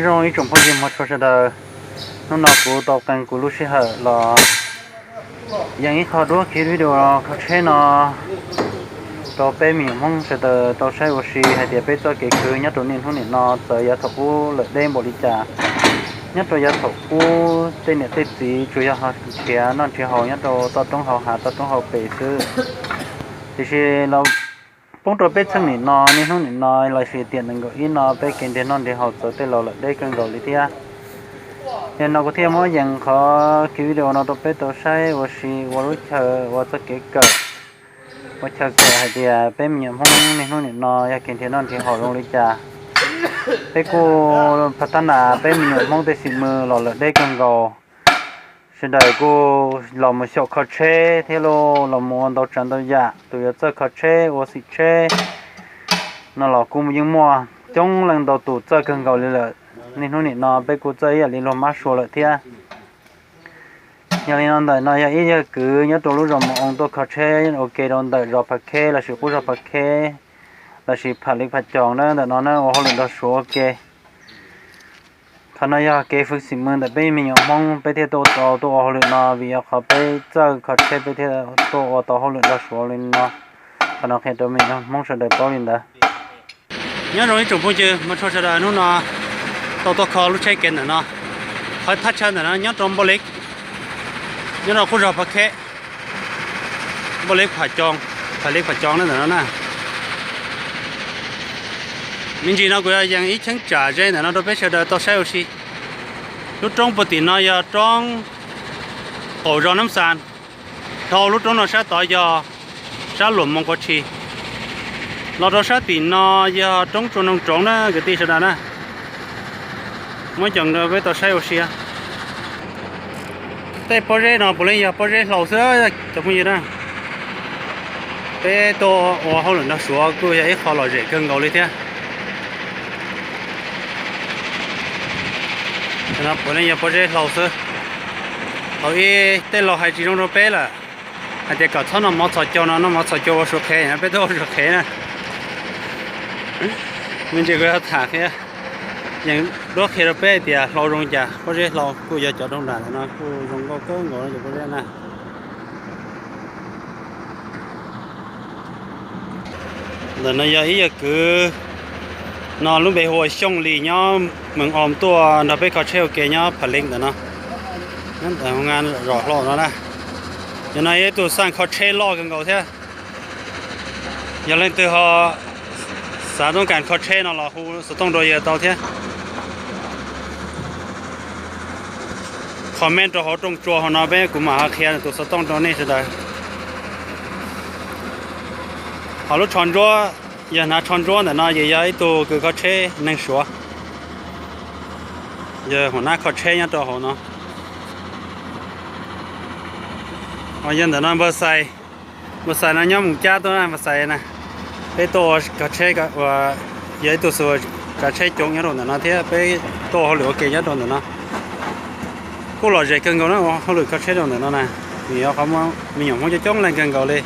Zoo ib tsoom phooj ywg mog tshua sawv daws, hnub no kuv tau qee kuv lub sij hawm los yees ib qho duab khiv video kho tsheb no rau peb me nyuam Hmoob sawv daws tau saib ua si hais tias peb txoj kev khwv nyob rau niaj hnub nim no txawm yav thaum ub lawm deb npaum li cas. Nyob rau yav thaum ub tej niam tej txiv tsuas yog nrhiav noj nrhiav haus nyob rau toj roob hauv hav toj roob hauv pes xwb, tiam sis los poob rau peb txheej nim no niaj hnub nim no lossis tiam nees nkaum ib no peb kev nrhiav noj nrhiav haus txawv tej laus lawm deb kawg nkaus li thiab. Yog no kuv thiaj muab yees qhov khiv video no rau peb tau saib ua si ua lub chaw ua txoj kev kawm, ua chaw kawm hais tias peb me nyuam Hmoob niaj hnub nim no yog kev nrhiav noj nrhiav haus zoo li cas. Peb kuj pha thab nas peb me nyuam Hmoob tej xim mws los lawm deb kawg nkaus. Sawv daws kuj los mus xyaum kho tsheb thiab los mus ua ntau tsav ntau yam, tus yuav txawj kho tsheb ua xim tsheb no los kuj yeej muaj coob leej ntau tus txawj kawg nkaus li lawm. Niaj hnub nim no peb kuj txawj ib yam li luag mab sua lawm thiab. Yog li no ntawm no yog ib yawg kwv nyob rau lub zos Mus Oo tuaj kho tsheb ua ke rau ntawm zos Phav Kheb lossis qub zos Phav Kheb lossis Pham Li Pham Coos na, ntawm no na ua hauj lwm nrog Suav ua ke. Qhov no yog kev fwv xim mws ntawm peb me nyuam Hmoob peb thiaj tuaj tau tuaj ua hauj lwm no vim yog qhov peb txawj kho tsheb peb thiaj tuaj ua tau hauj lwm nrog Suav li no. Qhov no qhia rau me nyuam Hmoob sawv daws paub li ntawd. Nyob zoo ib tsoom phooj ywg mog tshua sawv daws, hnub no tau tuaj kho lub tsheb kev ntawm no. Qhov thaj chaw ntawm no nyob rau Npauj Lis, nyob rau qub zos Phav Kheb, Npauj Lis Pham Coos, Pham Lis Pham Coos na ntawm no na. Me ntsis no kuv yog yees ib cheeb tsam ze ntawm no rau peb sawv daws tau saib ua si. Lub roob puag tim no yog roob qaum zos Nab Xas, dhau lub roob no sab tod yog sab Luam Moo Quav Tshis. Los rau sab tim no yog roob Tsua Noog Roov na kwv tij sawv daws na. Muab ceev rau peb tau saib ua si. Tej pob zeb no puav leej yog pob zeb hlau xwb cov phooj ywg na. Peb tuaj ua hauj lwm nrog Suav kuj yog ib qho lom zem kawg nkaus li thiab. Puav leej yog pob zeb hlau xwb. Thaum ub tej laus hais tsis zoo rau peb lawm, hais tias kom txhob noj mov txhos caug no, noj mov txhos caug ua Suav qhev, peb tuaj ua Suav qhev na. Me ntsis kuv yuav tham qhia, yees duab qhia rau peb hais tias hlau zoo li cas, pob zeb hlau kuj yog cov doog nram ntawm no kuj zoo nkauj kawg nkaus cov pob zeb na. Ntawm no yog ib yawg kwv no lub npe hu ua Xyooj Lis nyob Mees Oos tuaj nrog peb kho tsheb ua ke nyob Pham Leej ntawm no, nyob ntawm hoo nab zos hlau no na. Yog no yog ib tug xaj kho tsheb loj kawg nkaus thiab. Yog leej twg ho xav toob kas kho tsheb no los hu xov tooj rau yawg tau thiab. Comment rau hauv rooj tsua hauv no peb kuv mam ho qhia nws tus xov tooj rau nej sawv daws. Ho lub tsho ntsuab, yog hnav tsho ntsuab ntawm no ces yog ib tug kws kho tsheb neeg Suav, yog hua nab kho tsheb nyob rau hauv no. Ho yog ntawm no npawg Xais, npawg Xais no nyob Moos Cab tuaj na npawg Xais na. Peb tuaj ua kho tsheb, yog ib tug xwm tsav tsheb coob nyob rau ntawm no thiab peb tuaj ua hauj lwm ua ke nyob rau ntawm no. Kuj lom zem kawg nkaus na ua hauj lwm kho tsheb rau ntawm no na, vim yog qhov muaj me nyuam Hmoob coob coob leej kawg nkaus li.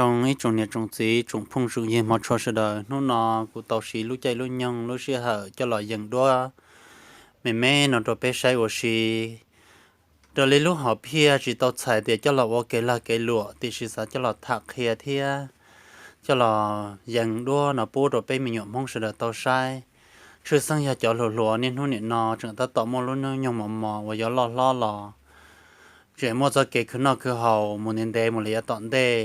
Zoo ib tsoom niam tsoom txiv, tsoom phooj tsoom ywg hmov tshua sawv daws, hnub no kuv tau siv lub caij lub nyoog lub sij hawm coj los yees duab me me no rau peb saib ua si. Raws li lub hom phiaj tsis tau txhais tias coj los ua kev lag kev luam, tiam sis xav coj los tham qhia thiab coj los yees duab no pub rau peb me nyuam Hmoob sawv daws tau saib. Tshwj xeeb yog cov hluas hluas niaj hnub nim no tseem tab tom muaj lub hnub nyoog mos mos uas yuav loj hlob los tseem muaj txoj kev khwv noj khwv haus mus ntev ntev mus li yav tom ntej.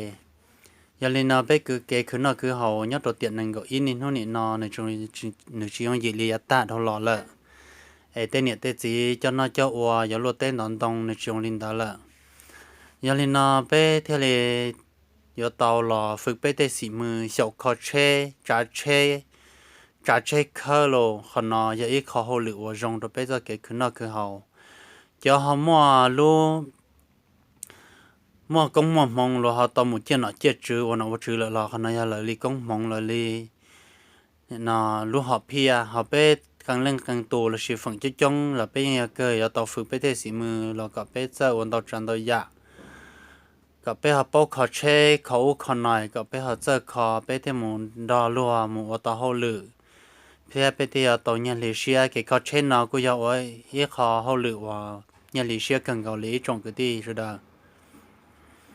Yog li no peb kwv kev khwv noj khwv haus nyob rau tiam nees nkaum ib niaj hnub nim no nws tsis yooj yim li yav tag dhau los lawm, es tej niam tej txiv coj noj coj ua yuav luaj teb ntov ntoo nws tsis zoo li ntawd lawm. Yog li no peb thiaj li yuav tau los fwm peb tej xim mws xyaum kho tsheb, tsav tsheb, tsav tsheb khawb los qhov no yog ib qho hauj lwm uas zoo rau peb txoj kev khwv noj khwv haus. Cov ho muaj lub muaj koob muaj hmoov los ho tau mus ciaj nom ciaj tswv ua nom ua tswv lawm los qhov no yog lawv li koob hmoov lawv li no lub hom phiaj. Ho peb qee leej qee tus lossis feem coob coob los peb yeej yog kawg yuav tau fwm peb tej xim mws los kom peb txawj ua ntau tsav ntau yam, kom peb ho paub kho tsheb kho ub kho no, kom peb ho txawj kho peb thiaj mus nrog luag mus ua tau hauj lwm thiab peb thiaj yuav tau nyiaj hli siab. Kev kho tsheb no kuj yog ua ib qho hauj lwm uas nyiaj hli siab kawg nkaus li ib tsoom kwv tij sawv daws.